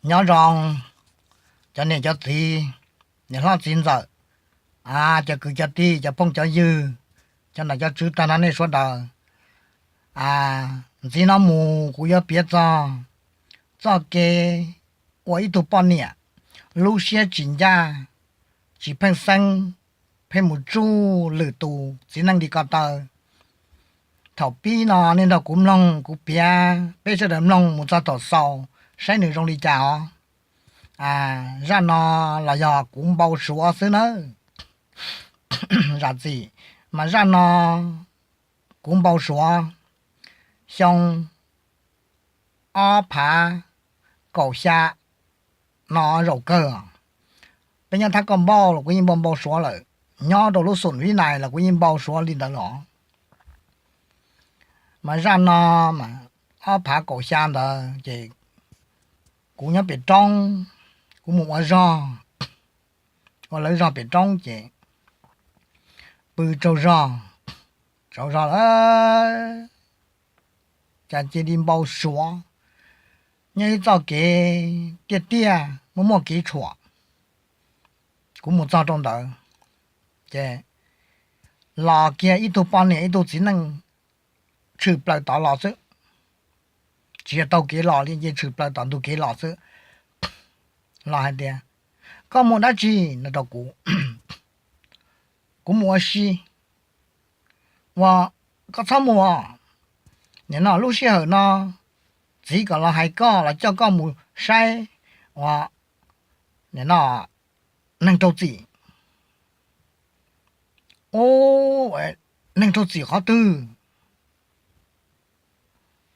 Nyob zoo cov niam cov txiv, niam hlob txiv ntxawm, cov kwv cov tij, cov phooj cov ywg, cov nom cov tswv tag nrho nej sawv daws. Ntxiv no mus kuv yuav piav txog txoj kev ua ib tug poj niam lub siab tsis ncaj, tsis pheej xeeb, pheej mus tsuj lwm tus txiv neej li ko taw. Thaum pib no nej nrog kuv mloog kuv piav, peb sawv daws mloog mus txog thaum xaus saib nws zoo li cas os. Zaj no los yog kuv npau suav xwb nawb. Zam txim, mas zaj no kuv npau suav xyoo ob phav kaum xya no zaum kawg. Peb nyob thab koj npauj los kuv yeej npau npau suav lawm, nyob rau lub xum vib nais los kuv yeej npau suav li ntawd los. Mas zaj no mas ob phav kaum xya ntawd ces kuv nyob pem roob, kuv mus ua zog, ua lawv zog pem roob ces pw tsaug zog, tsaug zog lawm cas cia li npau suav, nyob ib txoj kev tiaj tiaj muaj muaj kev tshuam. Kuv mus txog rau ntawd ces los kiag ib tug poj niam ib tug txiv neej tshwm plaws tod los xwb. Tsis yog taug kev los li, ces tshwm plaws tom ntug kev los xwb. Los hais tias, koj mus dab tsi no rau kuv? Kuv mus ua si. Ua, koj txhob mus. Nim no lub sij hawm no txiv kom los hais koj los coj koj mus saib ua, nim no neeg raug txim. Ub, neeg raug txim qhov twg?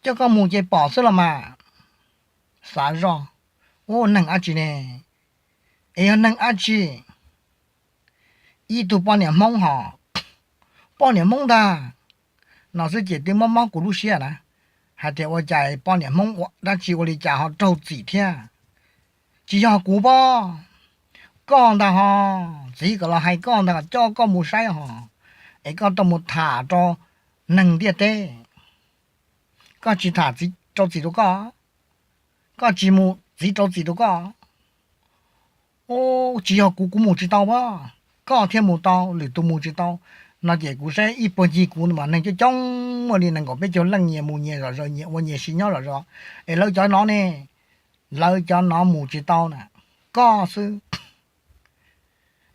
Coj koj mus ces pom xwb los mas. Xav zoj, ub, neeg dab tsi ne? Es yog neeg dab tsi? Ib tug poj niam Hmoob hos. Poj niam Hmoob ntag. No xwb ces twb mob mob kuv lub siab na, hais tias ua cas poj niam Hmoob ua dab tsi ua li cas ho raug txim thiab? Tsis yog kuv pob, koj ntag hos, txiv kom los hais koj ntag, coj koj mus saib hos, es koj tau mus tham rau neeg ntiaj teb. Koj tsis tham txiv rau txim rau koj? Koj tsis mus txiv rau txim rau koj? Ub, tsis yog kuv, kuv mus tsis tau pob, koj thiaj mus tau, lwm tus mus tsis tau. No ces kuv saib ib puag ncig kuv mas neeg coob coob, muaj li nees nkaum peb caug leej nyias mus nyias zom zaws, nyias ua nyias si nyob zom zaws, es lawv cov no ne, lawv cov no mus tsis tau na, koj xwb.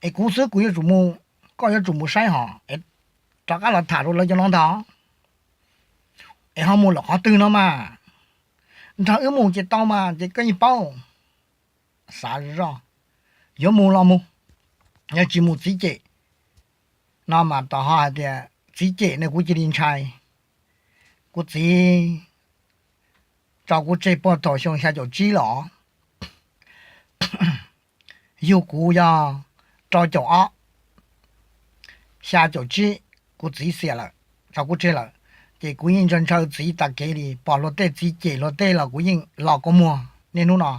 Es kuv xwb kuv yuav tsum mus, koj yuav tsum mus saib hos, es rov qab los tham rau lawv cov no ntag. Es ho mus lawm qhov twg no mas? Nrog wb mus ces tau mas, ces koj yeej paub. Xav zoj, yuav mus los mus, yog tsis mus txiv cem. No mas tom ho hais tias txiv cem ne kuv cia li ntshai. Kuv txiv tso kuv tseg puag thaum xyoo xya caum tsib los, yug kuv yog rau caum ob, xya caum tsib kuv txiv xiam lawm, tso kuv tseg lawm. Ces kuv yeej ntshaw ntshaw txiv tas kev li, pom luag tej txiv cem luag tej los kuv yeej los kua muag niaj hnub no.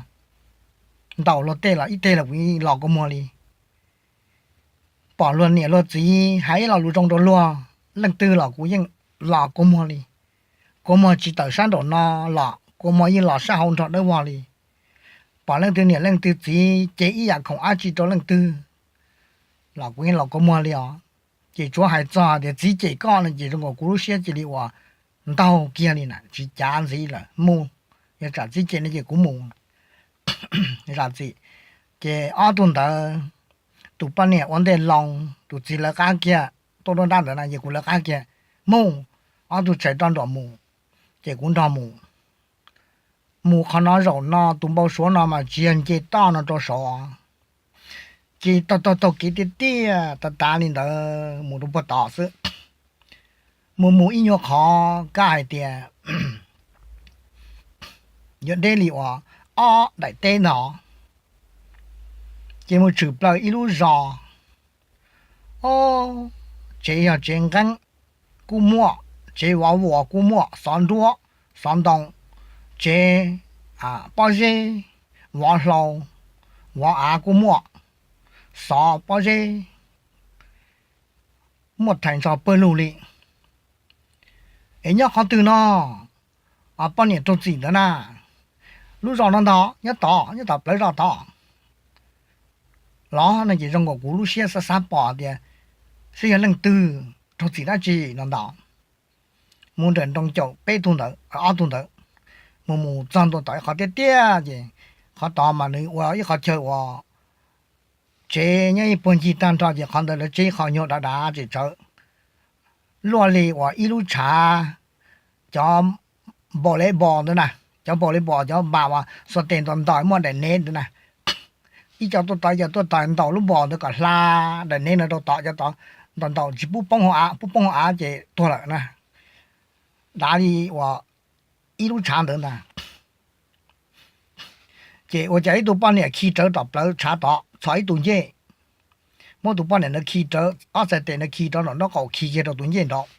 Ntaus luag tej los ib teg los kuv yeej los kua muag li. Pom luag niam luag txiv hais ib lo lus zoo rau luag leej twg los kuv yeej los kua muag li. Kua muag tsis tawm sab nraum no los kua muag yeej los sab hauv nrog dawb vog li. Pom leej twg niam leej twg txiv ces ib yam khoom dab tsi rau leej twg los kuv yeej los kua muag li os. Ces tsuav hais txog tias txiv cem koj no ces zoo nkaus kuv lub siab cia li uas ntaug kiag li na, tsis cav ntxiv lawm, mus, yog tsam txiv cem no ces kuv mus. Zam txim, ces ob tug ntawd, tus poj niam ua ntej loo, tus txiv lawv qab kiag, tuaj nruab nrab ntawd na, ces kuv lawv qab kiag, mus, ob tug tshais roj nruam mus, ces kuv nrog mus. Mus qhov no zaum no tus npau suav no mas tsis yog nce toj no rau saud, ces taug taug taug kev tiaj tiaj tav tav li ntawd mus rau puag tod xwb. Mus mus ib nyuag qhov kaj hais tias yuav deb li uas ob daim teb ntag, ces mus tshwm plaws ib lub zos. Tsev yog tsev nqeeb kuj muaj, tsev vov vuas kuj muaj, xov nruab, xov ntoo, tsev, pob zeb, vov hlau, vov av kuj muaj, xov pob zeb, muaj thaiv ntso pawg lug li. Es nyob qhov twg no? Poj niam raug txim ntawd na, lub zos no ntag, nyob tod, nyob tom plawv zos tod los no ces zoo nkaus kuv lub siab xav xav pom tias saib yog leej twg raug txim dab tsi no ntag. Mus nrawm nroos caum peb tug ntawd, ob tug ntawd, mus mus txog ntua tom ib qhov tiaj tiaj ces qhov tod mas nws ua ib qhov chaw uas tsev nyob ib puag ncig tag nrho ces qhov ntawd lawv tseb qhov nyuag dav dav tseem tsawv, luaj li uas ib lub tshav cov npaum li npos ntawd na, cov npaum li npos cov npas uas xuas tes ntaus ntaus muaj daim nev ntawd na. Ib co tuaj tod ib co tuaj tod ntaus lub npos ntawd kom hla daim nev no rau tod, cov tod ntaus ntaus tsis pub poob hauv av, pub poob hauv av ces tuag lawm na. Dav li uas ib lub tshav ntawd ntag. Ces ua cas ib tug poj niam khi rawv tom plawv tshav tod txhom ib tug ncej, muab tus poj niam ntawd khi rawv, ob txhais tes ntawd khi rawv nraum nraub qaum khi kiag rau tus ncej nraud.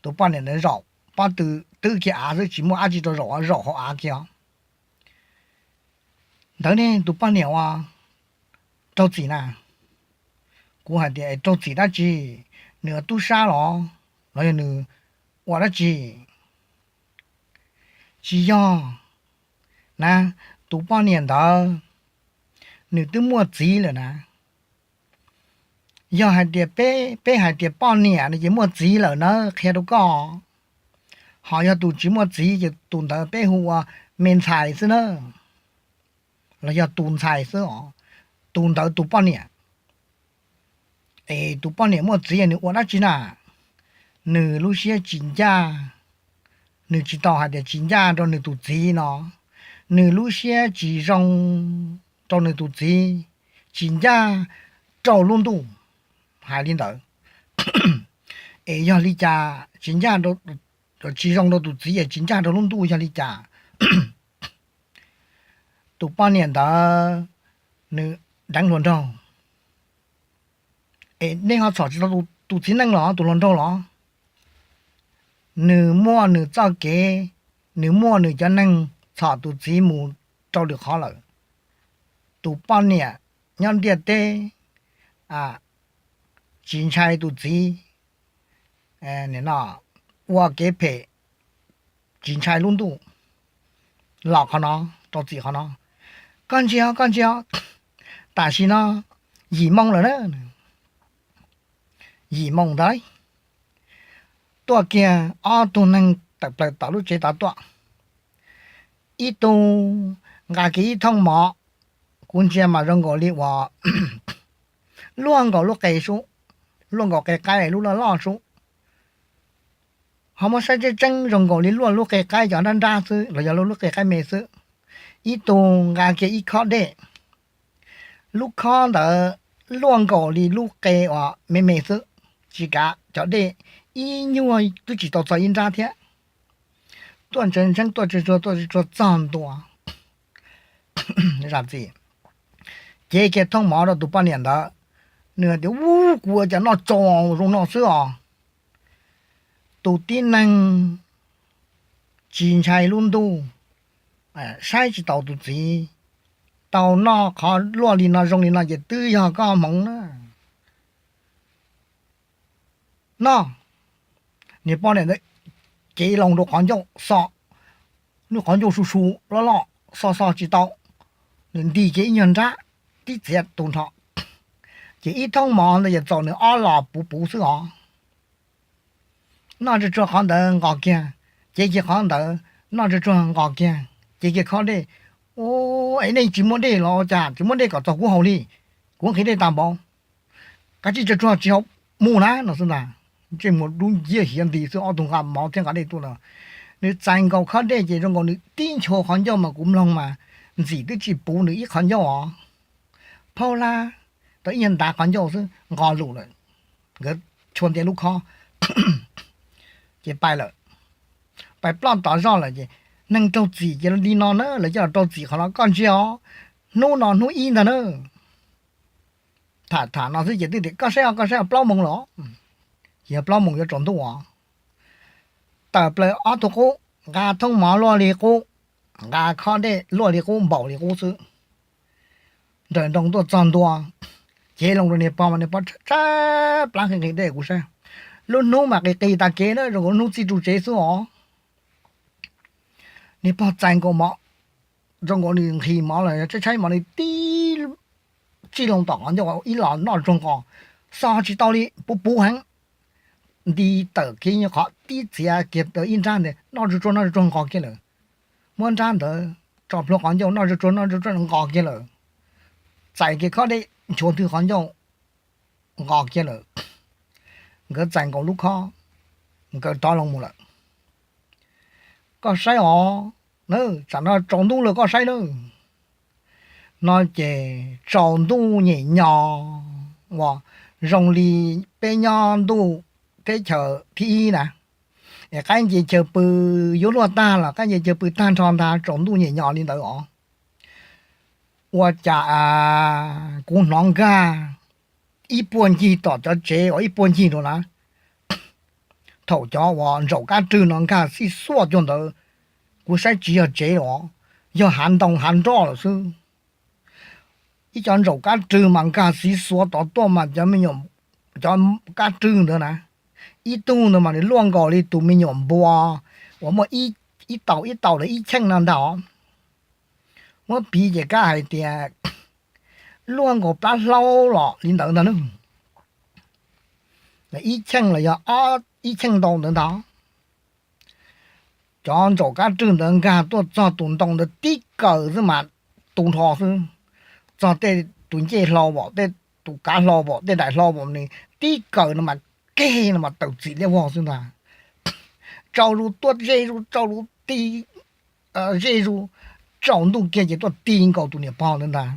Tus poj niam ntawd zaum pob tw twb kiag av xwb tsis muaj dab tsi rau zaum, zaum hauv av kiag os. Ntawd ne tus poj niam ua raug txim na. Kuv hais tias raug txim dab tsi, nws ua tub sab los, los yog nws ua dab tsi? Tsis yog na, tus poj niam ntawd nws twb muaj txiv lawm na. Yog hais tias peb, peb hais tias poj niam no ces muaj txiv lawm na, qhia rau koj. Ho yog tus tsis muaj txiv ces tus ntawd peb hu ua me ntxhais xwb na, los yog tus ntxhais xwb os, tus ntawd tus poj niam. Es tus poj niam muaj txiv nws ua dab tsi na? Nws lub siab tsis ncaj, nws tsis tau hais tias tsis ncaj rau nws tus txiv no, nws lub siab tsis zoo rau nws tus txiv, tsis ncaj rau lub ntuj, hais li ntawd. Es yog li cas tsis ncaj, tsis zoo rau tus txiv es tsis ncaj rau lub ntuj yog li cas? Tus poj niam ntawd nws deev hluas nraug. Es nej ho txhom tsis tau tus txiv neej los tus hluas nraug los? Nws muaj nws txoj kev, nws muaj nws cov neeg txhom tus txiv mus rau lwm qhov lawm. Tus poj niam nyob ntiaj teb tsis ntshai tus txiv, ua kev phem tsis ntshai lub ntuj, los qhov no, rau txim qhov no. Koj ntsia, koj ntsia, tam sim no yim moo lawm na. Yim moo ntawd tuaj kiag ob tug neeg tawm plaws tom lub tsev tod tuaj. Ib tug nqa kiag ib thooj mov, kuv ntsia mas zoo nkaus li uas luaj nkaus lub qe sub, luaj nkaus qe qaib lub loj loj sub. Ho muab saib tseeb tseeb zoo nkaus li luaj lub qe qaib cov nrab nrab xwb los yog luaj lub qe qaib me xwb. Ib tug nqa kiag ib khob dej, lub khob ntawd luaj nkaus li lub qe uas me me xwb, tsis kav cov dej, ib nyuag twb tsis tau txog ib nrab thiab. Tuaj ntsees ntseeb tuaj tsuag tsuag tuaj tsuag tsuag txog ntua zam txim, cev kiag thooj mov rau tus poj niam ntawd. Nws tias, Ub, kuv ua cas noj tsaus zoo no xwb os. Tus tib neeg tsis ntshai lub ntuj, saib tsis taus tus txiv, tau noj qhov luaj li no zoo li no ces twb yog koj hmoov na. Noj. Niag poj niam ntawd cev loo rau qhov ncauj xo, lub qhov ncauj su su loj loj xo xo tsis tau, nws nti kiag ib nyuag nrab tib txiav tu nrho, ces ib thooj mov ntawd yog txaus nws ob los puv puv xwb os. Noj tsuag tsuag qhov ntawd nqos kiag, cev kiag qhov ntawd, noj tsuag tsuag nqos kiag, cev kiag khob dej. Ua, es nej tsis muaj dej los ua cas tsis muaj dej kom txaus kuv haus li? Kuv nqhis dej tas npaum, kav tsij tsuag tsuag tsis haus mus na no xwb ntag. Ntsej muag dub nciab hiav nti xwb, ob tug nqa mov thiab nqa dej tuaj no. Nws txais nkaus khob dej ces zoo nkaus nws tib nchuav qhov ncauj mas kuv mloog mas ntxim twb tsis puv nws ib qhov ncauj os. Phaub lab tau ib nyuag ntav qhov ncauj xwb nqos lus lawm. Nkawd tshua ntia lub khob ces pais lawm. Pais ploj tod zoj lawm ces neeg raug txim ces li no na, lawv coj los raug txim qhov no koj ntsia os. Hnub no hnub ib ntag na. Tham tham no xwb ces twb tias koj saib os, koj saib os, plaub moos los, ces yog plaub moos yuav tsaus ntuj os. Tawm plaws ob tug qub, nqa thooj mov luaj li qub, nqa khob dej luaj li qub, npaum li qub xwb. Nrawm nroos tuaj txog ntua, cev loo rau niag pog mas niag pog tshaib tshaib plab nqhis nqhis dej kuv saib. Lub hnub mas qis qis tas kev na, zoo nkaus lub hnub txij ru tsev xwb os. Niag pog txais nkaus mov, zoo nkaus nws nqhis mov los tshaib tshaib mov nws tib tsij loo tom qhov ncauj ib los noj tsuag nqos, xo tsis tau li, puv puv heev. Nti tawm kiag qhov tib txiav kiag ib nrab ntawd noj tsuag tsuag noj tsuag tsuag nqos kiag lawm. Muab nrab ntawd tso plhuav qhov ncauj noj tsuag tsuag noj tsuag tsuag nqos kiag lawm. Txais kiag khob dej nchuav ntws qhov ncauj nqos kiag lawm. Nkawd txais nkaus lub khob, nkawd rov loo mus lawm. Koj saib os, tsam no tsaus ntuj lawm koj saib nawb. No ces tsaus ntuj nyem nyo uas zoo li peb nyob ntuj teb chaws thib ib na, es qaib nce chaw pw yuav luag tag los qaib nce chaw pw tag nrho ntag tsaus ntuj nyem nyo li ntawd os. Ua cas kuv hnov nkag ib puag ncig tom cov tsev uas ib puag ncig rau na. Thaum cov uas ntsaum kab rwg no nkag xib xuaj cuag ntawd, kuv saib tsis yog tsev os, yog hav ntoo hav nroj lawm xwb. Ib cov ntsaum kab rwg mas nkag xiv xuav tod tuaj mas cov me nyuam, cov kab rwg ntawd na, ib tug ntawd mas nws luaj nkaus li tus me nyuam npua uas muaj ib taus ib taus lawm ib cheej no ntag. Muab piv ces kab hais tias luaj nkaus plab hlaub los li ntawd ntag. Ib cheej los yog ib cheej ntau ntawd ntag. Cov ntsaum kab rwg ntawd nkag tuaj txog tus ntoo ntawd tib kaws xwb mas tu nrho xwb. Txog tej tus ncej hlau vom, tej tus kav hlau vom, tej daim hlau vom nws tib kaws no mas keg no mas tawm txim liab vog xwb ntag. Tsaus zus tuaj ze zus tsaus zus ti, ze zus, tsaus ntuj kiag ces tuaj ti nkaus tus niam pog ntawd ntag.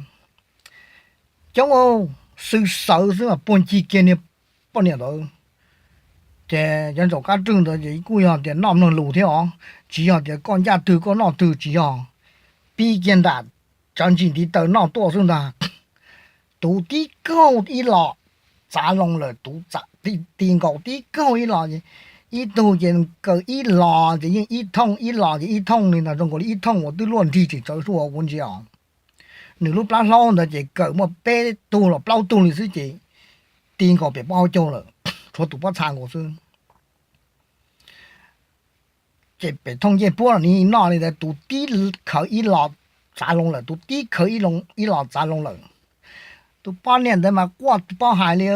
Coob, xwb xawv xwb mas puag ncig kiag niag poj niam ntawd. Ces cov ntsaum kab rwg ntawd ces kuj yog tias noj mloog lus thiab os, tsis yog tias koj ncaj twg koj noj twg tsis yog. Pib kiag nram tsav ntsis ntiv taw noj tuaj xwb ntag. Tus tib kaug ib los txav loo lawm, tus ti nkaus tib kaug ib los, ib tug ces kaws ib los ces yeej ib thooj, ib los ces ib thooj li ntag, zoo nkaus li ib thooj uas twb luaj nrig tsis tsawv suaj kuv ntsia os. Nws lub plab hlaub ntawd ces kaws muaj peb tug los plaub tug li xwb ces ti nkaus pem pob caug lawm, tshuav tus pob txha nkaus xwb. Ces pem thooj ncej puab los nws noj li ntawd, tus tib khawv ib los txav loo lawm, tus tib khawv ib los txav loo lawm. Tus poj niam ntawd mas quaj tsis paub hais li,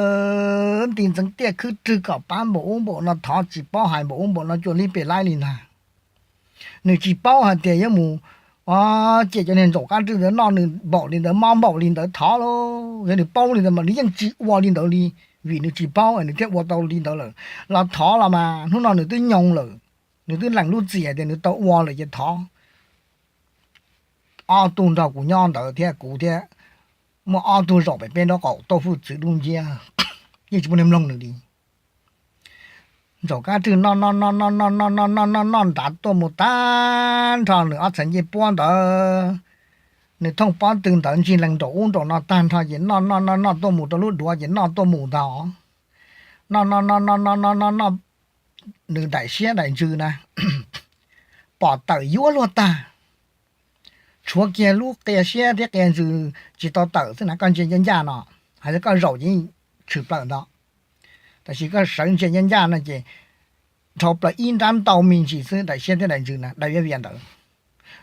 nti ntxeev tiaj khwb rwg kom pab npaum ub npaum no, thov tsis paub hais npaum ub npaum no cuag li pem laib li ntag. Nws tsis paub hais tias yuav mus cem cov niag ntsaum kab rwg ntawd noj nws npaum li ntawd mob npaum li ntawd thov lauj. Yog nws paub li ntawd mas nws yeej tsis ua li ntawd li, vim nws tsis paub nws thiaj ua tau li ntawd lawm. Los thov los mas hnub no nws twb nyoo lawm, nws twb lees lub txim hais tias nws tau ua lawm ces thov. Ob tug nrog kuv nyob ntawd thiab kuv thiab muaj ob tug zaum pem peb nraub qaum tauj hwj txwv dub nciab, yeej tsis muaj neeg mloog nws li. Ntsaum kab rwg noj noj noj noj noj noj noj noj noj nrad tuaj mus tag nrho nws ob txhais ncej puab ntawd, nws thooj pob tw ntawd ntsig lees nraum ub nraum no tag nrho ces noj noj noj noj tuaj mus rau lub duav ces noj tuaj mus ntag. Noj noj noj noj noj noj noj noj, nws daim siab daim ntsws na pom tawm yuav luag tag, tshuav kiag lub qia siab thiab qia ntsws tsis tau tawm xwb na. Koj ntsia ncaj ncaj no, hais tias koj zaum ces yeej tshwm plaws ntawd, tab sis koj sawv ntsia ncaj ncaj no ces dhau plaws ib nrab ntau me ntsis xwb, daim siab thiab daim ntsws na daim viav vias ntawd,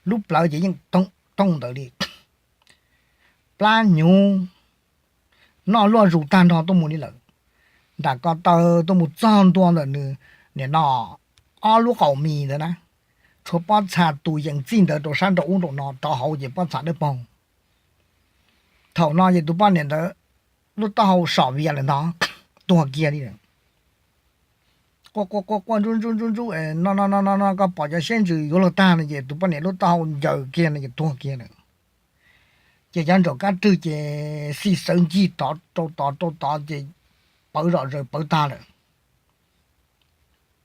lub plawv ces yeej tooj ntawd li. Plab hnyuv noj luaj zus tag nrho tuaj mus li lawm. Nram ko taw tuaj mus txog ntua ntawm nws, nim no ob lub qaum mis ntawd na, tshuav pob txha tus yees txij ntawd rau sab nraum ub nraum no rov hauv ces pob txha dawb paug. Thaum no ces tus poj niam ntawd lub taub hau som vias lawm ntag, tuag kiag li lawm. Quaj quaj quaj quaj ntsub ntsub ntsub ntsub, no no no no no koj pom cov siab ntsws yuav luag tag no ces tus poj niam lub taub hau ncaws kiag no ces tuag kiag lawm. Ces cov ntsaum kab rwg ces xij xawv ncig tod rau tod rau tod ces pawv zom zaws pawv tag lawm.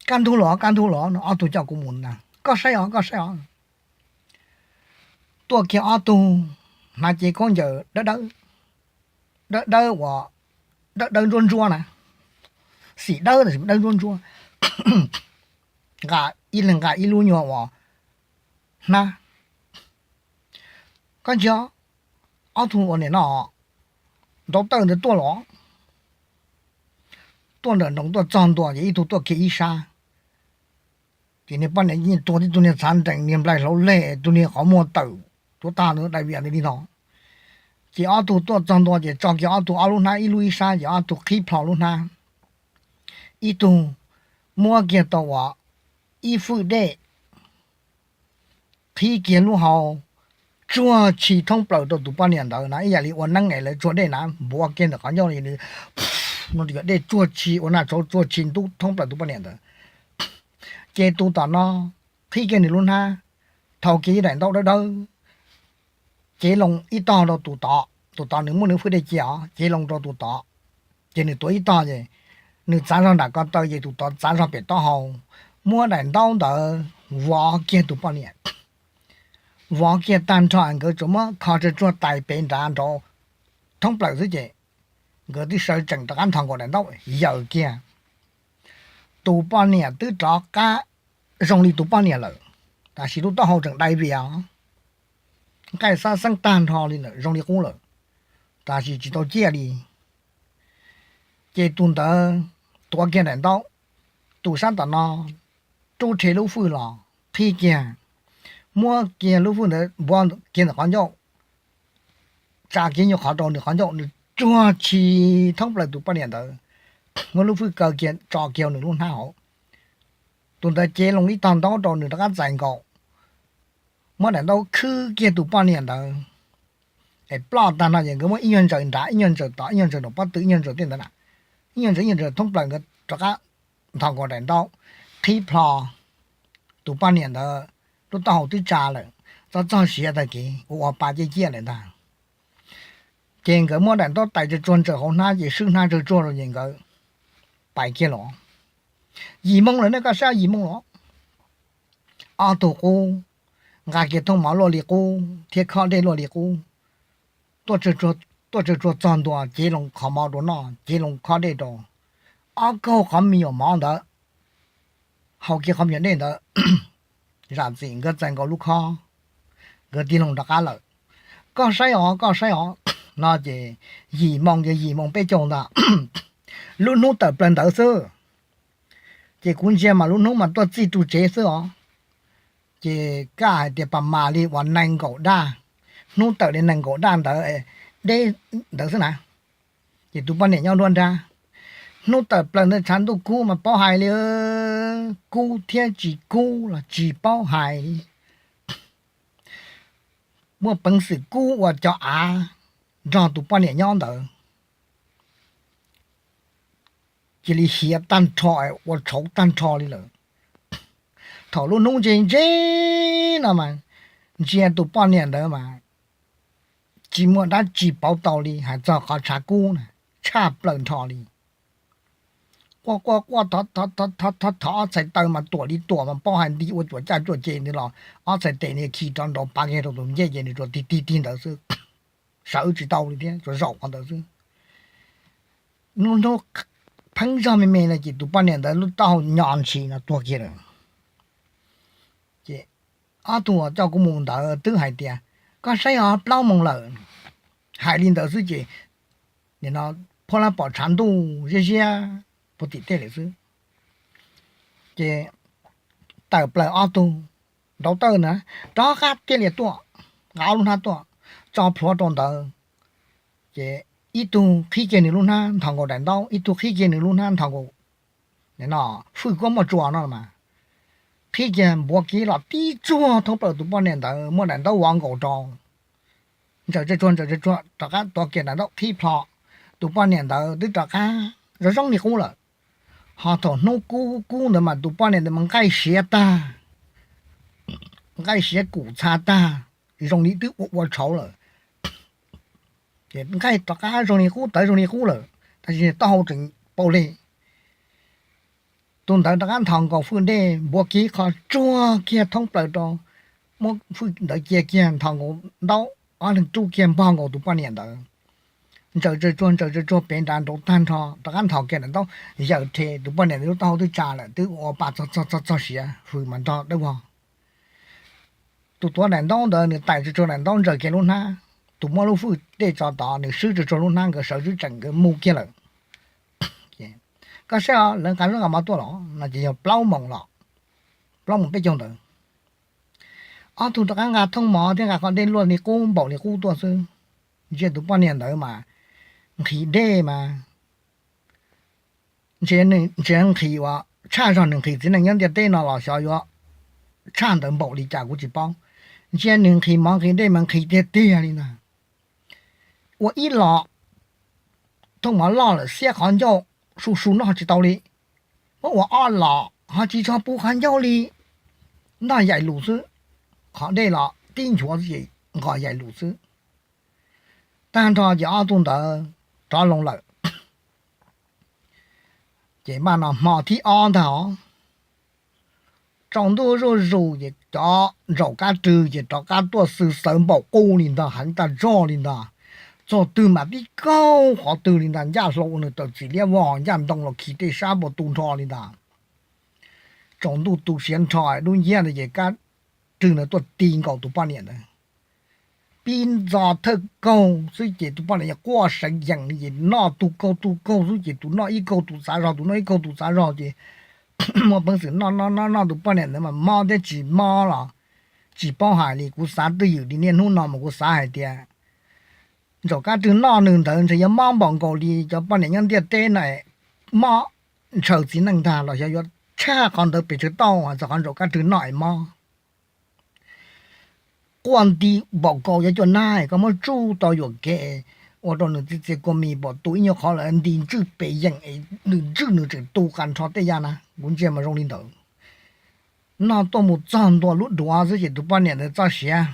Kaj ntug los kaj ntug los no ob tug coj kuv mus na, koj saib os koj saib os. Tuaj kiag ob tug hnav cev khaub ncaws dawb dawb, dawb dawb uas dawb dawb ntsuab ntsuab na, xim dawb tab sis dawb ntsuab ntsuab, nqa ib leeg nqa ib lub nyuag uas hnab. Koj ntsia, ob tug uas nim no ntaub tawj ntawd tuaj los, tuaj nram nroos tuaj txog ntua ces ib tug tuaj kiag ib sab. Ces niag poj niam yeej tuag tib tug niag txhav nrees niag nplaig hlauv leg tus niag qhov muag tawm, Tus tag ntawd dai vias ntawd li no. Ces ob tug tuaj txog ntua ces tso kiag ob tug ob lub hnab ib lub ib sab ces ob tug qhib plho lub hnab. Ib tug muab kiag tau uas ib fwj dej, qhib kiag lub hau, tsuag tshi thoob plaws rau tus poj niam ntawd na, ib yam li ua neeb es lawv tsuag dej na, npuav kiag ntawm qhov ncauj li, dej tsuag tshi ua naj tsauv tsuag tshi ntub thoob plaws tus poj niam ntawd. Ces tus tom no qhib kiag nws lub hnab, thau kiag ib daim ntaub dawb dawb, cev loo ib tog rau tus tod, tus tod nws muab nws fwj dej cia os, cev loo rau tus tod. Ces nws tuav ib tog ces nws txav zog nram ko taw ces tus tod txav zog pem taub hau, muab daim ntaub ntawd vov kiag tus poj niam. Vov kiag tag nrho nkawd tsuas muab kho tsuag tsuag tais pem nrad nraud thoob plaws xwb ces nkawd twb sawv tsees rov qab nthos nkaus daim ntaub yaws kiag. Tus poj niam twb rov qab zoo li tus poj niam lawm, tab sis lub taub hau tseem dai vias, nqaij xab xeeb tag nrho li lawm, zoo li qub lawm, tab sis tsis tau ciaj li. Ces tus ntawd tuav kiag daim ntaub, tus sab tom no rub rhe lub fwj los qhib kiag, muab kiag lub fwj ntawd npuav kiag ntawm qhov ncauj, tsa kiag nyuag qhov rau nws qhov ncauj, nws tsuag tshi thoob plaws tus poj niam ntawd, muab lub fwj kaw kiag tso kiag nws lub hnab hauv. Tus ntawd cev loo ib tog ntaub rau nws rov qab txais nkaus, muab daim ntaub khwb kiag tus poj niam ntawd es ploj tag nrho ces nkawd muab ib nyuag ntsaws nrad, ib nyuag ntsaws tod, ib nyuag ntsaws nraum pob tw, ib nyuag ntsaws tej ntawd na, ib nyuag ntsaws, ib nyuag ntsaws thoob plaws nkawd rov qab nthos nkaus daim ntaub qhib plho tus poj niam ntawd lub taub hau twb tsa lawm, txob txog siav tag kev ua ua pa ciaj ciaj lawm ntag. Ces nkawd muab daim ntaub tais tsuag tsuag ntsaws hauv hnab ces swb hnab tsuag tsuag rau ces nkawd pais kiag los. Yim moo lawm ne, koj saib, yim moo los. Ob tug qub nqa kiag thooj mov luaj li qub thiab khob dej luaj li qub tuaj tsuag tsuag txog ntua, cev loo qhov mov rau noj, cev loo khob dej rau, ob kaug qhov me nyuam mov ntawd, haus kiag qhov me nyuam dej ntawd, zam txim nkawd txais nkaus lub khob, nkawd tig loo rov qab lawm. Koj saib os, koj saib os, no ces yim moo ces yim moo peb caug ntag, lub hnub tawm plaws ntawd xwb. Ces kuv ntsia mas lub hnub mas tuaj txij ru tsev xwb os. Ces kaj hais tias pas mas li uas nees nkaum daj, hnub tawm li nees nkaum daj ntawd, deb ntawd xwb na. Ces tus poj niam nyob nruab nrab, hnub tawm plaws ntawd tshav ntuj kub mas paub hais li, kub thiab tsis kub los tsis paub hais li. Muaj peev xwm kub ua cov av nrog tus poj niam nyob ntawd cia li hiav tag nrho, ua tshauv tag nrho li lawm. Thaum lub hnub ntse ntse no mas ntsia tus poj niam ntawd mas tsis muaj dab tsi pauv tau li, hais txog qhov tshav kub na, tshaj plaws nrho li. Quaj quaj quaj, thov thov ob txhais taw mas tuam li tuam mas paub hais nti ua cuam caj cuam ces ntawd los ob txhais tes nws khi rov nraud pav kiag rau tus ncej ces nws tsuas tig tig tig ntawd xwb, sawv tsis tau li thiab, tsuas zaum qhov ntawd xwb. Lub hnub pheeb zog me me no ces tus poj niam ntawd lub taub hau nyo ntshis no tuag kiag lawm. Ces ob tug uas coj kuv mus ntawd twb hais tias, koj saib os, plaub moos lawm. Hais li ntawd xwb ces nim no phuab lab pom tshav ntuj ziab ziab puag tim tej lawm xwb. Ces tawm plaws ob tug nrauv tawj na, rov qab thiaj li tuaj, nqa ob lub hnab tuaj tso plhuav rau ntawd. Ces ib tug qhib kiag nws lub hnab nthos nkaus daim ntaub, ib tug qhib kiag nws lub hnab nthos nkaus, no fwj kuab muaj tsua no mas, qhib kiag npuav kiag los tib tsuag thoob plaws tus poj niam ntawd, muab daim ntaub vov nkaus rau, ntsaws tsuag tsuag ntsaws tsuag tsuag rov qab tuav kiag daim ntaub qhib plho, tus poj niam ntawd twb rov qab zoo zoo li qub lawm. Ho thaum hnub kub kub ntawd mas tus poj niam ntawd mas nqaij siav tag, nqaij siav kum txha tag, zoo li twb ua ua tshauv lawm. Ces nqaij rov qab zoo li qub, tawv zoo li qub lawm, tab sis taub hau tseem paus li. Tus ntawd rov qab nthos nkaus fwj dej npuav kiag qho tsuag kiag thoob plaws rau, muab fwj ntawd cia kiag nthos nkaus ntaub, ob leeg rub kiag npog nkaus tus poj niam ntawd, ntsaws tsuag tsuag ntsaws tsuag tsuag pem nrad nraud tag nrho, rov qab nthos kiag daim ntaub yaws rhe, tus poj niam ntawd lub taub hau twb tsa lawm, twb ua pa txog txog txog txog siav hws mas nrog dawb vog. Tus tuav daim ntaub ntawd nws tais tsuag tsuag daim ntaub ntsaws kiag lub hnab, tus muab lub fwj dej tso tod nws swb tsuag tsuag lub hnab, nkawd sawv swb tsees nkawd mus kiag lawm. Koj saib os, lawv nqa zaub nqa mov tuaj los no ces yog plaub moos los, plaub moos peb caug ntawd. Ob tug rov qab nqa thooj mov thiab nqa qhov dej luaj li qub npaum li qub tuaj xwb. Ntsia tus poj niam ntawd mas nqhis dej mas ntshe nws nqhis uas tshaj zog nws nqhis txiv neej nyob ntiaj teb no los xyov yuav tshaj ntawd npaum li cas kuv tsis paub. Ntsia nws nqhis mov nqhis dej mas nqhis tiag tiag li ntag. Ua ib los thooj mov loj lawm xiab qhov ncauj su su noj tsis tau li. Muab ua ob los ho tsis tshua puv qhov ncauj li, noj yaim lus xwb. Qhov dej los tib nchuav xwb ces nqos yaim lus xwb. Tag nrho ces ob tug ntawd rov loo lawm. Ces npaj no hmo thib ob ntag os, tsaus ntuj zuj zus ces cov ntsaum kab rwg ces rov qab tuaj xwb xawv npaum qub li ntag, heev tag zog li ntag. Txog twg mas tib kaug qhov twg li ntag, ncaj hlau ua nws tawm txim liab vog, ncaj ntoo los khi tej sab npau tu nrho li ntag. Tsaus ntuj tu siav nrho dub nciab ntawd ces kab rwg ntawd tuaj ti nkaus tus poj niam ntawd. Pib ntxo thawj kaug xwb ces tus poj niam quaj seev yees li ces noj tu kaug tu kaug xwb ces tus noj ib kaug tus txav zog, tus noj ib kaug tus txav zog ces muaj peev xwm noj noj noj noj tus poj niam ntawd mas mob thiab tsis mob los tsis paub hais li. Kuv xav twj ywm li niaj hnub no mas kuv xav hais tias ntsaum kab rwg noj nws ntawd ntshe yuav mob npaum nkaus li cov poj niam nyob ntiaj teb no es mob ntshaw txiv neej ntag los xyov yuav tshaj qhov ntawd pes tsawg tauj hais txog qhov ntsaum kab rwg noj es mob. Quaj nti npaum nkaus yuav cuaj nab es koj muab tsuj tau yuam kev ua rau nws txi txias kua mis npaum tu ib nyuag qhov lawm nti ntswj pes yeem es nws ntswj nws tseem tu qas nrho tej yam na, kuv ntsia mas zoo li ntawd. Noj tuaj mus txog ntua lub duav xwb ces tus poj niam ntawd txoj siav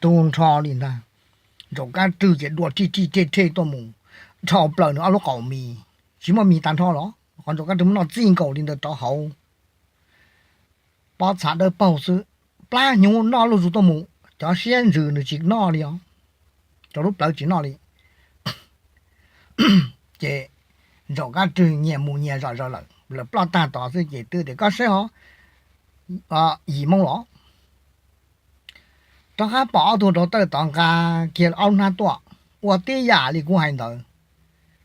tu nrho li ntag. Ntsaum kab rwg ces dua rij rij rij rij tuaj mus dhau plaws nws ob lub qaum mis, tsis muaj mis tag nrho los qhov ntsaum kab rwg muab noj txij nkaus li ntawd rov hauv pob txha dawb paug xwb. Plab hnyuv noj luj zus tuaj mus, cov siab ntsws nws tsis noj li os, cov lub plawv tsis noj li. Ces ntsaum kab rwg nyias mus nyias zom zaws lawm, lawv ploj tag tod xwb ces twb tias koj saib os, yim moo los. Rov qab pom ob tug rauv taws tod nqa kiag ob lub hnab tuaj, ua tib yam li kuv hais ntawd.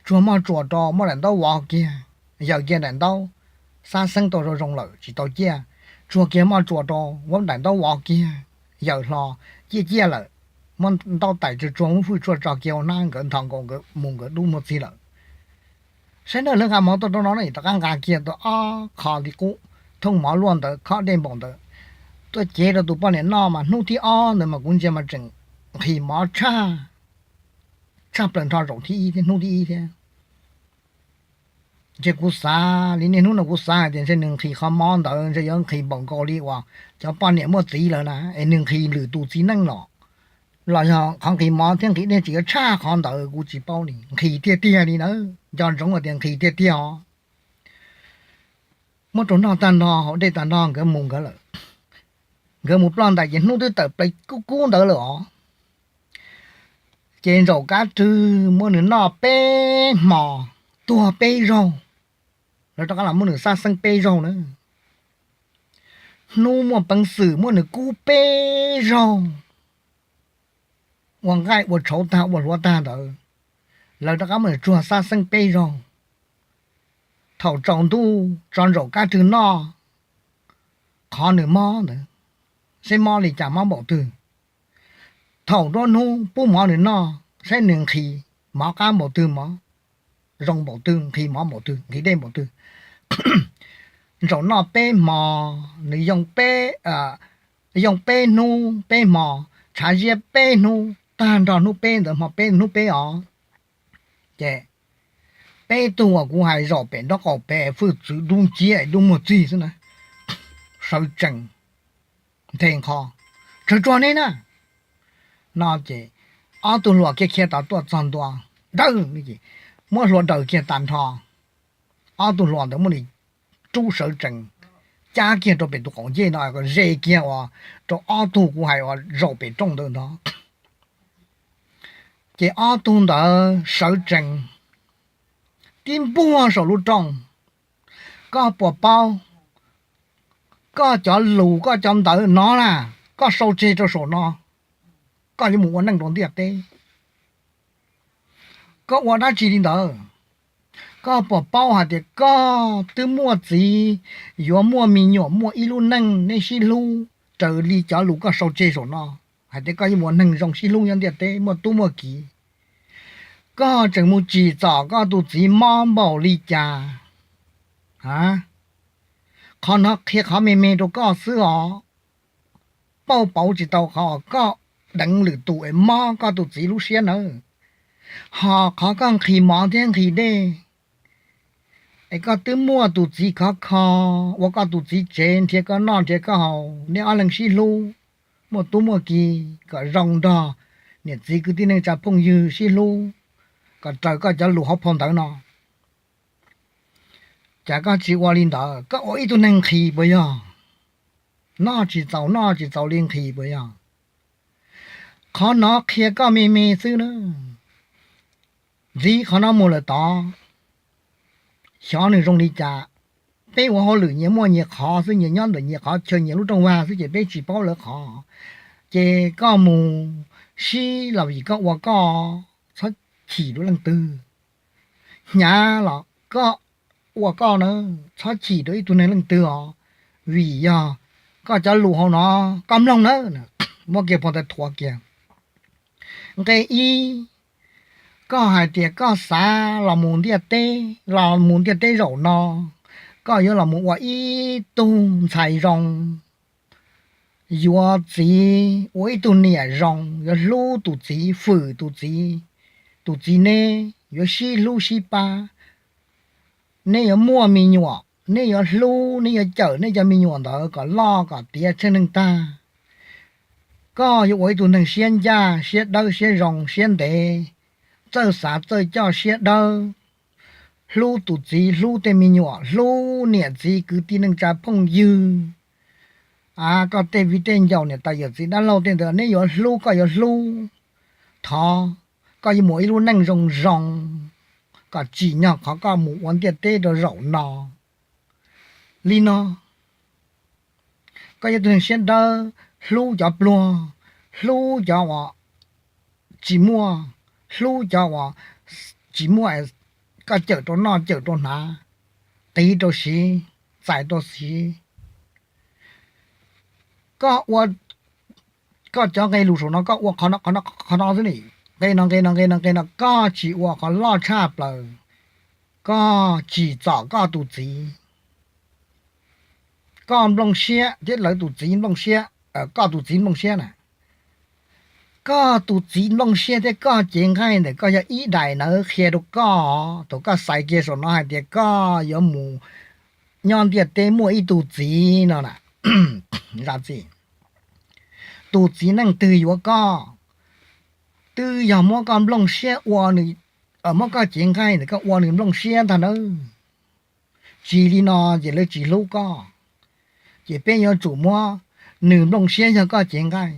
Tsuag moj tsuas rau, muab daim ntaub vov kiag, yaws kiag daim ntaub, xab xeeb tau zoo zoo lawm tsis tau ciaj. Tsuag kiag moj tsuas rau, muab daim ntaub vov kiag, yaws hlo, ciaj ciaj lawm, muab ntaub tais tsuag tsuag muab fwj tshuaj tso kiag ua hnab nkawd nthos nkaus nkawd mus nkawd dub muag txig lawm. Saib na, lawv nqa mov tuaj rau no na, rov qab nqa kiag tau ob qho li qub, thooj mov luaj ntawd khob dej npaum ntawd tuaj cev rau tus poj niam noj mas hnub thib ob ntawd mas kuv ntsia mas tseem nqhis mov tshaj, tshaj plaws nrho zaum thib ib thiab hnub thib ib thiab. Ntshe kuv xav li niaj hnub no kuv xav hais tias ntshe nws nqhis qhov mov ntawd ntshe yuav nqhis npaum nkaus li uas cov poj niam muaj txiv lawm na es nws nqhis lwm tus txiv neej los, los yog qhov nqhis mov thiab nqhis dej tseem yuav tshaj qhov ntawd kuv tsis paub li, nqhis tiag tiag li na, nco ntsoov hais tias nqhis tiag tiag os. Muab rau noj tag nrho haus dej tag nrho nkawd mus nkawd lawm. Nkawd mus ploj ntais ces hnub twb tawm plaws kub kub ntawd lawm os. Ces ntsaum kab rwg muab nws noj peb hmo, tuag peb zaug, lawv rov qab los muab nws xab xeeb peb zaug na. Hnub muaj peev xwm muab nws kub peb zaug, ua nqaij ua tshauv tag ua hluav tag ntawd, lawv rov qab muab nws tsuag xab xeeb peb zaug. Thaum tsaus ntuj tso ntsaum kab rwg noj qhov nws mob ntawd, saib mob li cas mob npaum twg. Thaum nruab hnub pub mov nws noj saib nws nqhis mov qab npaum twg, mov zoo npaum twg, nqhis mov npaum twg, nqhis dej npaum twg. Ntsaum noj peb hmo, nws yoo peb, yoo peb hnub peb hmo, tshav ziab peb hnub, tag nrho hnub peb ntawd hmo peb hnub peb os. Ces peb tug uas kuv hais zaum pem nraub qaum pem fwj txwv dub nciab dub muag txig xwb na, sawv tsees nthe nqho, tsawg tsuag neb na. No ces ob tug hluas khiav khiav tod tuaj txog ntua, dawb, muab hlua daws kiag tag nrho. Ob tug hluas ntawd muab nws rub sawv tsees, cab kiag rau pem tus qaum ncej no, ze kiag uas rau ob tug kuv hais uas zaum pem rooj ntawd ntog. Ces ob tug ntawd sawv tsees tib npuag saum lub rooj. Koj puas paub, koj cov lus koj cov ntawv no na, koj sau tseg rau saum no, koj yuav mus ua neej rau ntiaj teb. Koj ua dab tsi li ntawd? Koj puas paub hais tias koj twb muaj txiv, yuav muaj me nyuam, muaj ib lub neej neb sib hlub, raws li cov lus koj sau tseg saum no, hais tias koj yuav ua neeg zoo sib hlub nyob ntiaj teb muaj tub muaj kiv, koj tseem mus tsim txom koj tus txiv mob npaum li cas? A, qhov no qhia qhov me me rau koj xwb os. Pauj pauv tsis tau qhov koj deev lwm tus es mob koj tus txiv lub siab nawb. Ho qhov koj nqhis mov thiab nqhis dej es koj twb muaj tus txiv khov kho, ua koj tus txiv tsev, nrhiav koj noj nrhiav koj haus, nej ob leeg sib hlub, muaj tub muaj kiv kom zoo nrog niam txiv kwv tij neej tsa phooj ywg sib hlub, kom raws koj cov lus hauv phau ntawv no. Cas koj tsis ua li ntawd, koj ua ib tug neeg nqhis puas yog? Noj tsis txaus noj tsis txaus li nqhis puas yog? Qhov no qhia koj me me xwb na. Ntxiv qhov no mus lawm tod, xyov nws zoo li cas. Peb ua hauj lwm nyias muaj nyias qhov xwb, nyias nyob ntawm nyias qhov chaw nyias lub rooj vag xwb ces peb tsis paub lawv qhov. Ces koj mus sib los vim koj ua koj, txhob chim rau leej twg. Hnyav los koj ua koj na, txhob chim rau ib tug neeg leej twg os, vim yog koj cov lus hauv no koj mloog na, muab kiag phau ntawv thuav kiag. Nqe ib, koj hais tias koj xav los mus ntiaj teb, los mus ntiaj teb zaum no, koj yuav los mus ua ib tug ntxhais zoo, yuav txiv, ua ib tug niam zoo, yuav hlub tus txiv, fwm tus txiv, tus txiv neb yuav sib hlub sib pab, neb yuav muaj me nyuam, neb yuav hlub, neb yuav cawm nej cov me nyuam ntawd kom loj kom tiav tsheej neeg tag. Koj yuav ua ib tug neeg siab ncaj, siab dawb, siab zoo, siab ntev, txawj xav txawj coj siab dawb, hlub tus txiv, hlub tej me nyuam, hlub niam txiv kwv tij neej tsa phooj ywg. A, koj tej viv tej ncaus niam tais yawm txiv dab laug tej ntawd neb yuav hlub koj yuav hlub. Thov koj yuav mus ua ib lub neej zoo zoo, kom tsim nyog qhov koj mus ua ntiaj teb rau zaum no. Li no, koj yuav tus neeg siab dawb, hlub cov pluag, hlub cov uas tsis muaj, hlub cov uas tsis muaj, koj cawm rau noj cawm rau hnav, qiv rau siv, txais rau siv. Koj ua, koj cov nqe lus saum no koj ua qhov no, qhov no, qhov no xwb ni, nqe no nqe no nqe no nqe no, koj tsis ua qhov loj tshaj plaws, koj tsim txom koj tus txiv. Koj nplooj siab thiab lawv tus txiv nplooj siab, koj tus txiv nplooj siab na. Koj tus txiv nplooj siab thiab koj cev nqaij ntawm koj yog ib daim ntawv qhia rau koj, thaum koj xaiv kiag saum no hais tias koj yuav mus nyob ntiaj teb muaj ib tug txiv no na. Zam txim, tus txiv neej twg yuav koj, twb yog muab koj nplooj siab ua nws, muab koj cev nqaij ntawm koj ua nws nplooj siab ntag nawb. Tsis li no ces lawv tsis hlub koj, ces peb yuav tsum muab nws nplooj siab yog koj cev nqaij.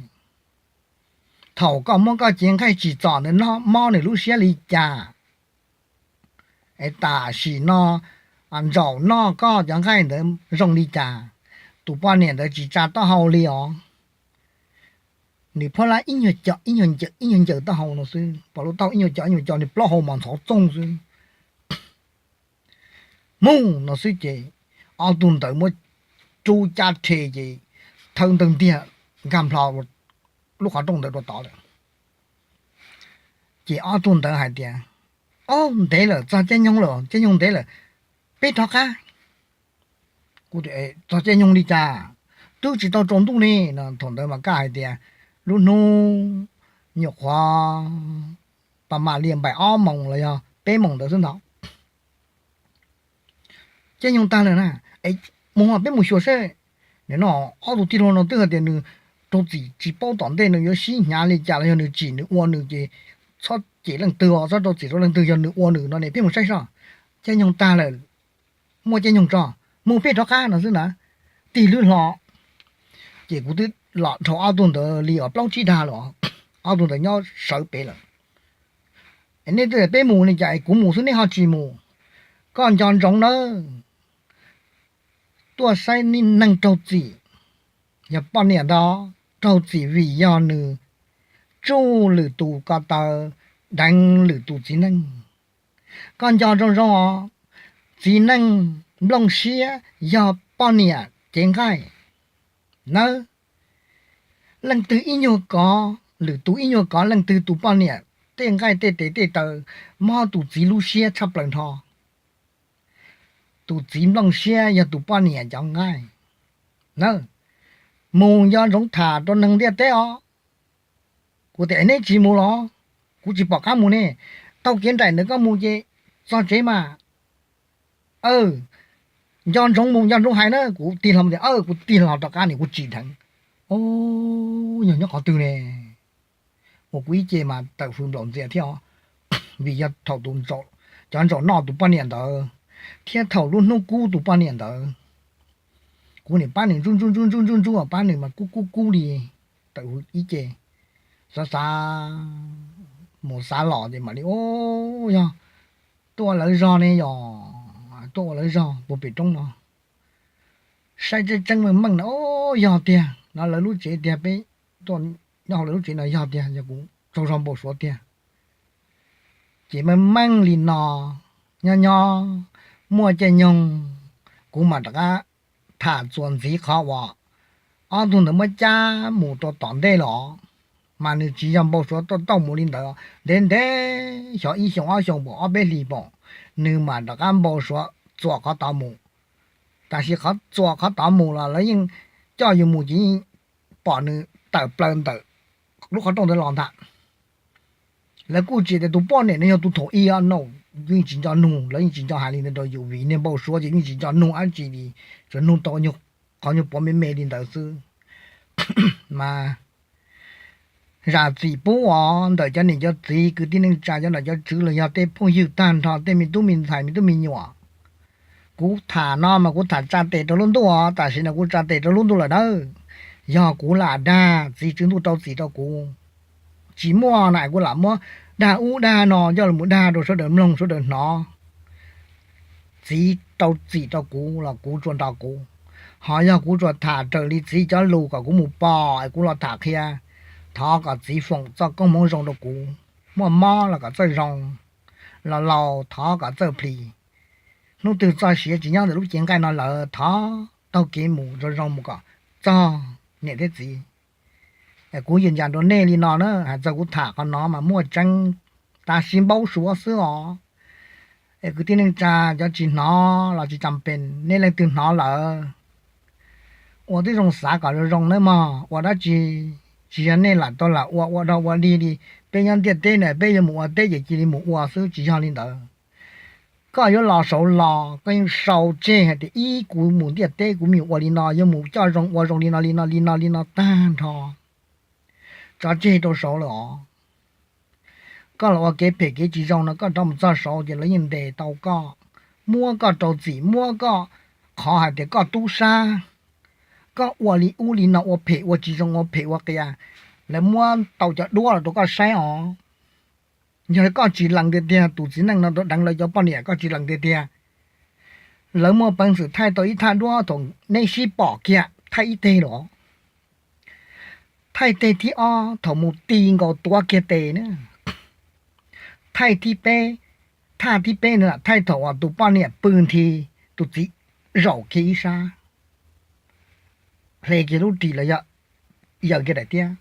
Thaum koj muab koj cev nqaij tsim txom ntawd no mob nws lub siab li cas, es tam sim no ntsaum noj koj cov nqaij ntawd zoo li cas, tus poj niam ntawd tsis tsa taub hau li os. Nws phob lab ib nyuag co ib nyuag ncaws ib nyuag ncaws taub hau no xwb, pom lub taub hau ib nyuag co ib nyuag co, nws plaub hau mas ntxhov txoog xwb. Mus no xwb ces ob tug ntawd muab rub cab rhe ces thawb ntawg ntiag nkag nplho lub qhov rooj ntawd rau tod lawm. Ces ob tug ntawd hais tias, Ob, ntev lawm, txog caij nyoog lawm, caij nyoog ntev lawm, peb rov qab. Kuv tias, Txog caij nyoog li cas? Twb tsis tau tsaus ntuj ne. Thaum ntawd mas Kaj hais tias, Lub hnub nyuam qhuav pas mam li npaim ob moos los yog peb moos ntawd xwb ntag. Caij nyoog tag lawm na, es mus peb mus xyuas seb. Nim no ob tug tij laug no twb hais tias nws raug txim tsis paub tom ntej nws yuav sib hnyav li cas los yog nws tsim nws ua nws ces txhob cem leej twg os, txhob rau txim rau leej twg, yog nws ua nws no ne, peb mus saib seb. Caij nyoog tag lawm, muaj caij nyoog tso, mus peb rov qab no xwb na. Tig lwb hlo, ces kuv twb los dhau ob tug ntawd li uas plaub tsib dag lawm, ob tug ntawd nyob sawv pem lawm. Nej twb tias peb mus li cas es kuv mus xwb neb ho tsis mus? Koj nco ntsoov nawb, tuaj saib neeg raug txim, yog poj niam ntag, raug txim vim yog nws tsuj lwm tus ko taw, deev lwm tus txiv neej. Koj nco zoo zoo os, txiv neej nplooj siab yog poj niam cev nqaij nawb. Leej twg ib nyuag kov, lwm tus ib nyuag kov leej twg tus poj niam tej nqaij tej tes tej taw, mob tus txiv lub siab tshaj plaws nrho. Tus txiv nplooj siab yog tus poj niam cov nqaij na. Mus nco ntsoov tham rau neeg ntiaj teb os. Kuv tias neb tsis mus los? Kuv tsis pom qab mus ne. Taug kev nraim ntawd koj mus ces txog tsev mas. Nco ntsoov mus nco ntsoov hais na. Kuv tig hlo tias, kuv tig hlo rov qab nim kuv tsis dheev. Yog nyob qhov twg ne? Uas kuv ib ce mas tawm hws nplaum ntxias thiab os, vim yog thaum cov ntsaum noj tus poj niam ntawd thiab thaum lub hnub kub tus poj niam ntawd. Kuv nim pab nws ntsuj ntsuj ntsuj ntsuj ntsuj ntsuj pab nws mas kub kub kub li. Tawm hws ib ce, xav xav mus xav los ces mam li, o, yog tuaj ua lawv zog ne, yog tuaj ua lawv zog puag pem roob no. Saib tseeb tseeb meej meej na, o, yog tiag no, lawv lub tsev tiag, peb tuaj nyob hauv lawv lub tsev no yog tiag, yog kuv tsaug zog npau suav tiag. Ces meej meej li no, nyob nyob muaj caij nyoog kuv mam rov qab tham txuas ntxiv qhov uas ob tug ntawd muab cab mus rau tom ntej los, mas nws tsis yog npau suav tuaj tauj mus li ntawd. Ntev ntev xyov ib xyoos ob xyoos pom ob peb hlis pom, nws mam rov qab npau suav txuas qhov tod mus. Tab sis qhov txuas qhov tod mus los lawv yeej coj yus mus ces yeej pom nws tawm plaws ntawm lub qhov rooj ntawd los ntag. Lawv kuj tsis tias tus poj niam no yog tus thaum ub no, yeej tsis nco nug, lawv yeej tsis nco hais li ntawd rau yus vim niag npau suav ces yeej tsis nco nug dab tsi li, tsuas nug tau qhov nyuag pov me me li ntawd xwb. Mas zam txim pub os ntawm cov niam cov txiv kwv tij neej tsa cov nom cov tswv los yog tej phooj ywg tag nrho tej me tub me ntxhais me tub me nyuam. Kuv tham no mas kuv tham tsa tes rau lub ntuj os, tam sim no kuv tsa tes rau lub ntuj lawm nawb. Yog kuv lam dag txiv tswv ntuj rau txim rau kuv, tsis muaj na kuv lam muab dag ub dag no coj los dag rau sawv daws mloog sawv daws hnov. Txiv rau txim rau kuv los kuv tsuas nrog kuv, ho yog kuv tsuas tham raws li txiv cov lus kom kuv mus pom es kuv los tham qhia, thov kom txiv foom txoj koob hmoov zoo rau kuv, muaj mob los kom txawj zoo, los laus thov kom txawj plis. Hnub twg txoj sia tsis nyob ntawm lub cev nqaij no lawm thov taug kev mus zoo zoo mus kom txog niam thiab txiv. Kuv yeej ncas rau nej li no na, hais txog kuv tham qhov no mas muaj tseeb, tab sis npau suav xwb os. Es kwv tij neej tsa cov tsis hnov los tsis tsa pes, nej leej twg hnov lawm ua tib zoo xav kom zoo zoo nawb mog. Ua dab tsi tsis yog nej lam tau lam ua ua dog ua dig li. Peb nyob ntiaj teb na peb yuav mus ua teb ces cia li mus ua xwb, tsis yog li ntawd. Koj yuav los saud los koj yeej sau tseg hais tias ib kuv mus ntiaj teb kuv me nyuam ua li no, yuav mus coj zoo ua zoo li no li no li no li no tag nrho, tso tseg rau saud lawm os. Koj los ua kev phem kev tsis zoo no koj rov mus txog saud ces lawv yeej ntes tau koj, muab koj rau txim, muab koj qhov hais tias koj tub sab, koj ua li ub li no ua phem ua tsis zoo ua phem ua qias, lawv muab tau cov duab los rau koj saib os. Yog li koj tsis lees tiag tiag, tus txiv neej no rov deev lawv cov poj niam koj tsis lees tiag tiag, lawv muaj peev xwm thaij tau ib thaj duab thaum neb sib pom kiag thaij ib teg los, thaij teg thib ob thaum mus ti nkaus tuav kiag tes na, thaij thib peb, thaj thib peb na thaij thaum uas tus poj niam pw nthi, tus txiv zaum kiag ib sab, hle kiag lub ris los yog yaws kiag daim tiab,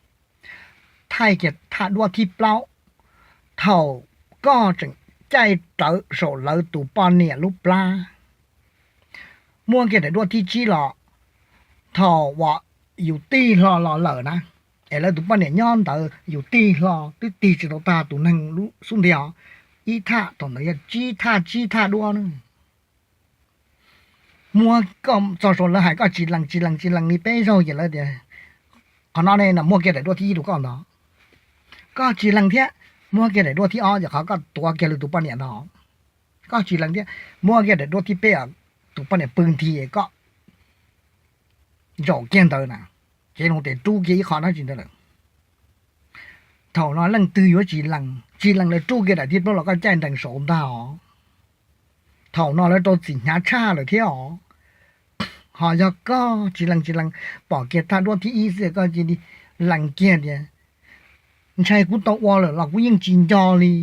thaij kiag thaj duab thib plaub, thaum koj tseem caij rawv saum lawv tus poj niam lub plab, muab kiag daim duab thib tsib los, thaum uas yus tig hlo los lawm na, es lawv tus poj niam nyob ntawd yus tig hlo twb tig tsis tau tag tus neeg lub xub ntiag os, ib thaj thaum ntawd yog tsib thaj tsib thaj duab na. Muab koj txog saud lawv hais koj tsis lees tsis lees tsis lees li peb zaug ces lawv tias qhov no ne no muab kiag daim duab thib ib rau koj ntag. Koj tsis lees thiab, muab kiag daim duab thib ob ces qhov koj tuav kiag lwm tus poj niam ntag. Koj tsis lees thiab, muab kiag daim duab thib peb, tus poj niam pw nthi koj zaum kiag ntawd na, ces no tes rub kiag ib qho dab tsi ntawd lawm. Thaum no leej twg yuav tsis lees, tsis lees lawv rub kiag daim thib plaub los koj caij nrees saud ntag os. Thaum no lawv rau txim hnyav tshaj lawm thiab os. Ho yog koj tsis lees tsis lees, pom kiag thaj duab thib ib xwb koj cia li lees kiag tias ntshai kuv tau ua lawm los kuv yeej tsis nco li.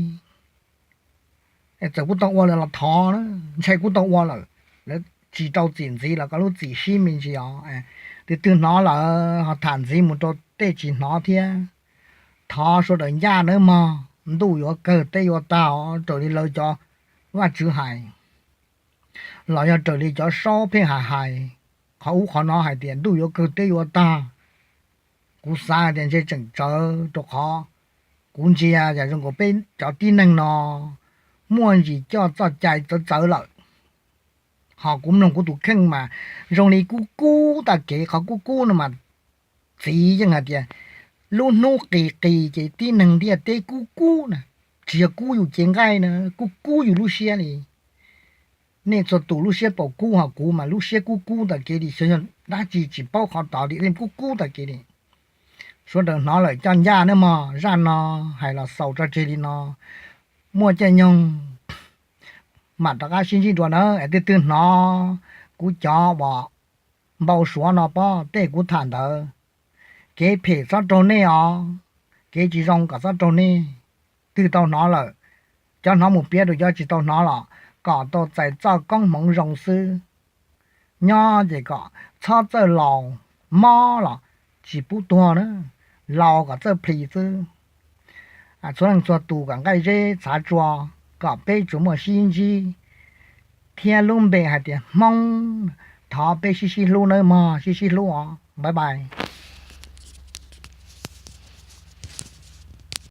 Txawm kuv tau ua lawm los thov, ntshai kuv tau ua lawm, lawv tsis rau txim ntxiv los koj lub txim sib me ntsis os. Tus twg hnov lawm ho tham ntxiv mus rau tej tsis hnov thiab. Thov sawv daws ncaj nawb mog, ntuj yuav kawg teb yuav tag os, raws li lawv cov Vajtswv hais los yog raws li cov saub pheej hais hais qhov ub qhov no hais tias ntuj yuav kawg teb yuav tag. Kuv xav hais tias ntshe tseem tsawv rau qhov kuv ntsia yam zoo nkaus peb cov tib neeg no muaj ntsis coj txoj cai txawv txawv lawm. Ho kuv mloog kuv tus kheej mas zoo li kub kub tag kev, qhov kub kub no mas txiv yeej hais tias lub hnub qis qis ces tib neeg ntiaj teb kub kub na, tsis yog kub yus cev nqaij na, kub kub yus lub siab li. Nej txhua tus lub siab puas kub, ho kuv mas lub siab kub kub tag kev li, xyov yog dab tsi tsis paub qhov tod li, kub kub tag kev li. Sawv daws hnov lawm coj ncaj nawb mog, zaj no hais los xaus tso tseg li no, muaj caij nyoog mam rov qab sib ntsib dua na. Es twg twg hnov kuv cov uas npau suav no pob tej kuv tham ntawd, kev phem txhob raug nej os, kev tsis zoo kom txhob raug nej. Twg tau hnov lawm, cov hnov mus piav rau cov tsis tau hnov los kom tau txais txoj koob hmoov zoo xwb. Nyob ces kom txhob txawj laus, mob los tsis pub tuag na, laus kom txawj plhis xwb. Txhua leej txhua tus kom nqaij zeb txhav tsua, kom peb tsuas muaj sib ntsib thiab lub npe hais tias Hmoob. Thov peb sib sib hlub nawb mog, sib sib hlub os, bye bye.